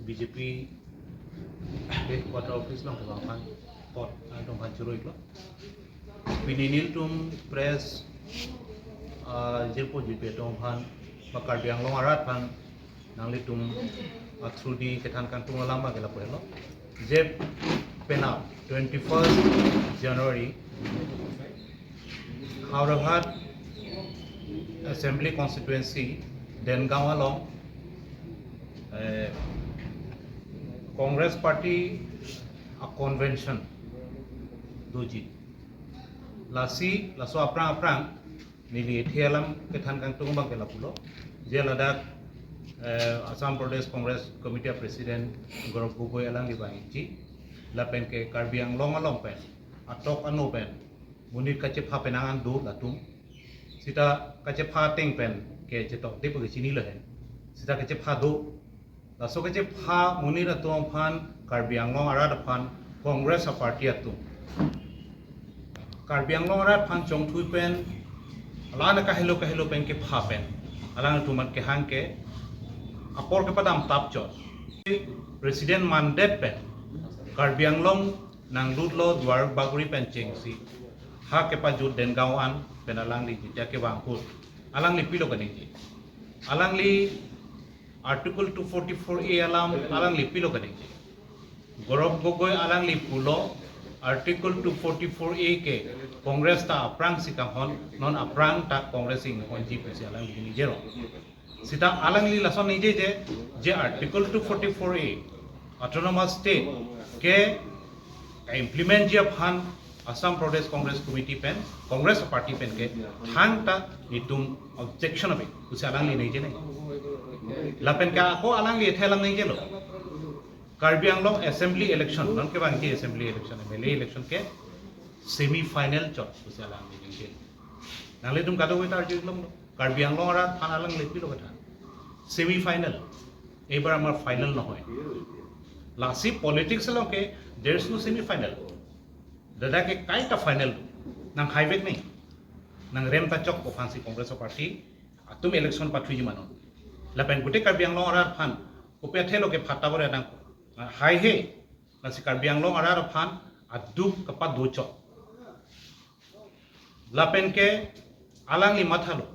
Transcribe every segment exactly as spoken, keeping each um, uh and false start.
B J P headquarter office along kevang aphan apot nangtum aphan choro-iklo. Pini nelitum press, ah, jirpo jirpi atum aphan, ba Karbi Anglong arat aphan nanglitum, ah, through di kethan kangtung alam ke lapu helo. Je penap twenty-first January, Howraghat Assembly Constituency, Dengaon along, eh, Congress Party a convention doji. Lasi, laso aphrang aphrang, neli ethe alam kethan kangtung abang ke lapulo. Je ladak, eh, Assam Pradesh Congress Committee President Gaurav Gogoi alangli vangji. Lapen ke Karbi Anglong along pen, atok ano pen, monit kachepha penang an do latum. Sita kachepha ateng pen ke chetokde pu ke chinilo hen. Sita kachepha do. Laso kachepha monit atum aphan, Karbi Anglong arat aphan, Congress a party atum, Karbi Anglong arat aphan chongthui pen, alang kahelo kahelo pen kepha pen, alangtum aphan kehang ke apor kepadam tap chot. President mandet pen Karbi Anglong nanglutlo Duar Bagori pen chengsi, ha kepajut Dengaon pen alangli jitya kevang ahut, alangli pilo kaningje. Alangli Article two forty-four A alam alangli pilo kaningje. Gaurav Gogoi alangli pulo, Article two forty-four A ke Congress ta aphrangsi kanghon, non aphrang ta Congress inghonji pusi alangli ningje rong. Sita alangli lason ningje je, je Article two forty-four A, Autonomous State ke implement ji aphan Assam Pradesh Congress Committee pen, Congress Party pen ke thangta nelitum objection ave pusi alangli ningje nai. Lapen ke ako alangli ethe alam ningjelo. Karbi Anglong Assembly election, non kevangji Assembly election, M L A election ke semi final chot pusi alangli ningje. Nanglitum kadokave ta arju-ik longlo. Karbi Anglong arat aphan alangli pilo kethan, semi final. এইবাৰ আমাৰ ফাইনেল নহয়। Lasi politics along ke, there is no semi final. Ladak ke kaita final do. Nang haivek nai. Nangrem ta chokpo aphansi Congress Party atum election pathuji ma non. Lapen gute Karbi Anglong arat aphan kopi athelo ke phata bore nang haihe. Lasi Karbi Anglong arat aphan aduk kepado chot. Lapen ke alangli mathalo,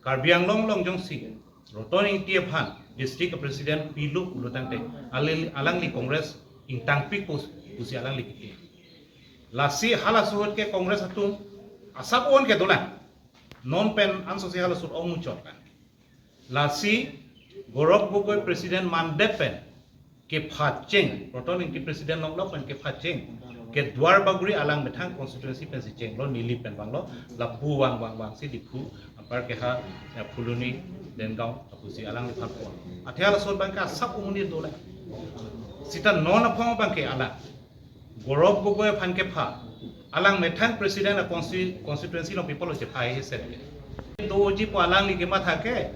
Karbi Anglong along jongsi Roton Engti aphan district president pilu pulo tangte, alangli, alangli Congress ingtangpik pus-, pusi alangli kiti. Lasi halaso ahut ke Congress atum asap on ke dolang. Non pen ansosi halaso ahut ongmuchot kan. Lasi Gaurav Gogoi president mandet pen kepha cheng, Roton Engti president longlo pen kepha cheng ke Duar Bagori alang methang constituency pensi chenglo, neli pen vanglo, lapu vang vang vangsi Diphu anpar ke ha, ya, Phuloni, Dengaon, lapusi alangliphan pon. Athe halaso ahut abang ke asap amonit dolang. Sita non aphong abang ke alang Gaurav Gogoi aphan kepha, alang methang president a consti-, constituency along pi apotlo chepha he set ke. Doji pu alangli kematha ke,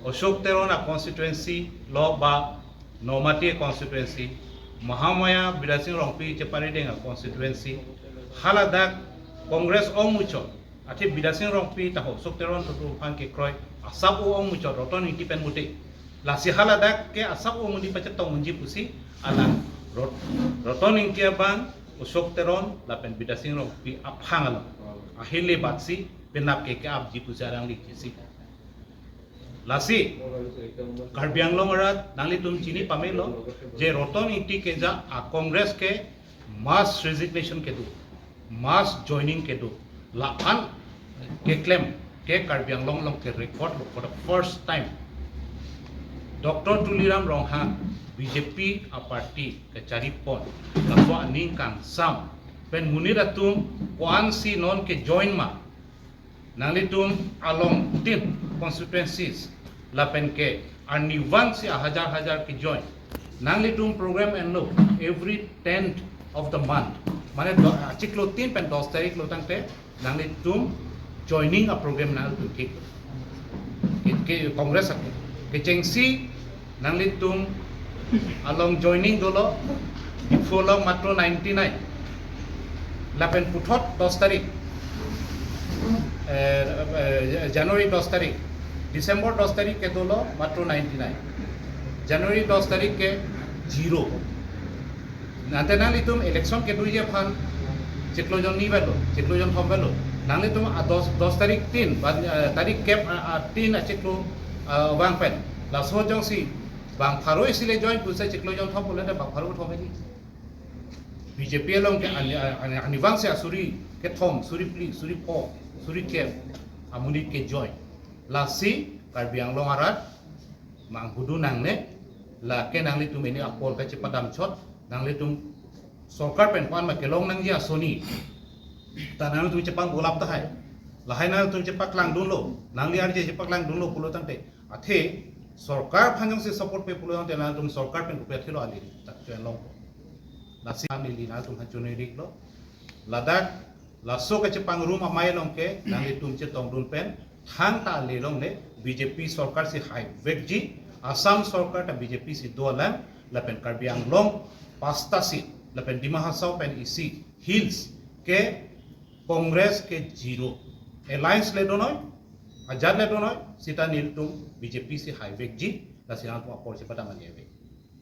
Ashok Teron a constituency lo ba Nomati a constituency, Mahamaya Bidya Sing Rongpi cheparideng a constituency, haladak Congress ongmuchot. Athe Bidya Sing Rongpi taho, Ashok Teron atum aphan kekroi asap ongmuchot Roton Engti pen mute. Lasi haladak ke asap amonit pachetong unji pusi alang Rot-, Roton Engti abang, Ashok Teron lapen Bidya Sing Rongpi aphang along ahile batsi penap ke ke-apji pusi alangli kisi. Lasi Karbi Anglong arat nanglitum chini pamelo je Roton Engti keja a Congress ke mass resignation kedo, mass joining kedo, la-an keklem ke Karbi Anglong along ke record lo for the first time. Doctor Tuliram Ronghang B J P a party kachari pon, laso aning kangsam pen monit atum ko-ansi non ke join ma, nanglitum along tin constituencies lapen ke arnivang si ahajar hajar ke join. Nanglitum program enlo every tenth of the month. Mane do, achiklo tin pen dos tarik lo tangte nanglitum joining a program nanglitum thik. Ke, ke Congress atum. Kechengsi nanglitum along joining dolo, Diphu along matro ninety-nine. Lapen puthot dos tarik, eh, eh, January dos tarik, December dos tarik ke dolo matro ninety-nine. January dos tarik ke zero. Nangte nanglitum election kedoji aphan chiklo jon ni avelo, chiklo jon thom avelo. Nanglitum a dos, dos tarik tin, ba, eh, tarik kep a, a tin achiklo, eh, vang pen. Laso jongsi bang pharo isi le join pusi chiklo jon thom pulote bang pharo thom hedi. B J P along ke ani, ani, anivang si asuri kethom, suri phli, suri pho, suri kep amonit ke join. Lasi Karbi Anglong arat manghudun nangne, lake nanglitum ini apor kachepadam chot, nanglitum sorkar pen ko-an ma kelong nangji asoni ta nanglitum chepang bolap tahai. Lahai nanglitum chepaklang dunlo, nangli arje chepaklang dunlo pulo tangte, athe sorkar aphan jongsi support pe pulo tangte nanglitum sorkar pen kopi athelo ali ta chelong. Lasi neli nanglitum aphan chonoi riklo. Ladak laso kachepangrum amei along ke nanglitum chetongdun pen thangta ale longle B J P sorkar si haivekji, Assam sorkar ta B J P si do alam, lapen Karbi Anglong pasta seat, lapen Dima Hasao pen isi hills ke Congress ke zero. Alliance le donoi, ajat le donoi, seta nelitum B J P si haivekji, lasi nangtum apor chepadam ani ave.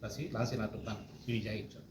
Lasi, lasi nangtum nang piri jai chot.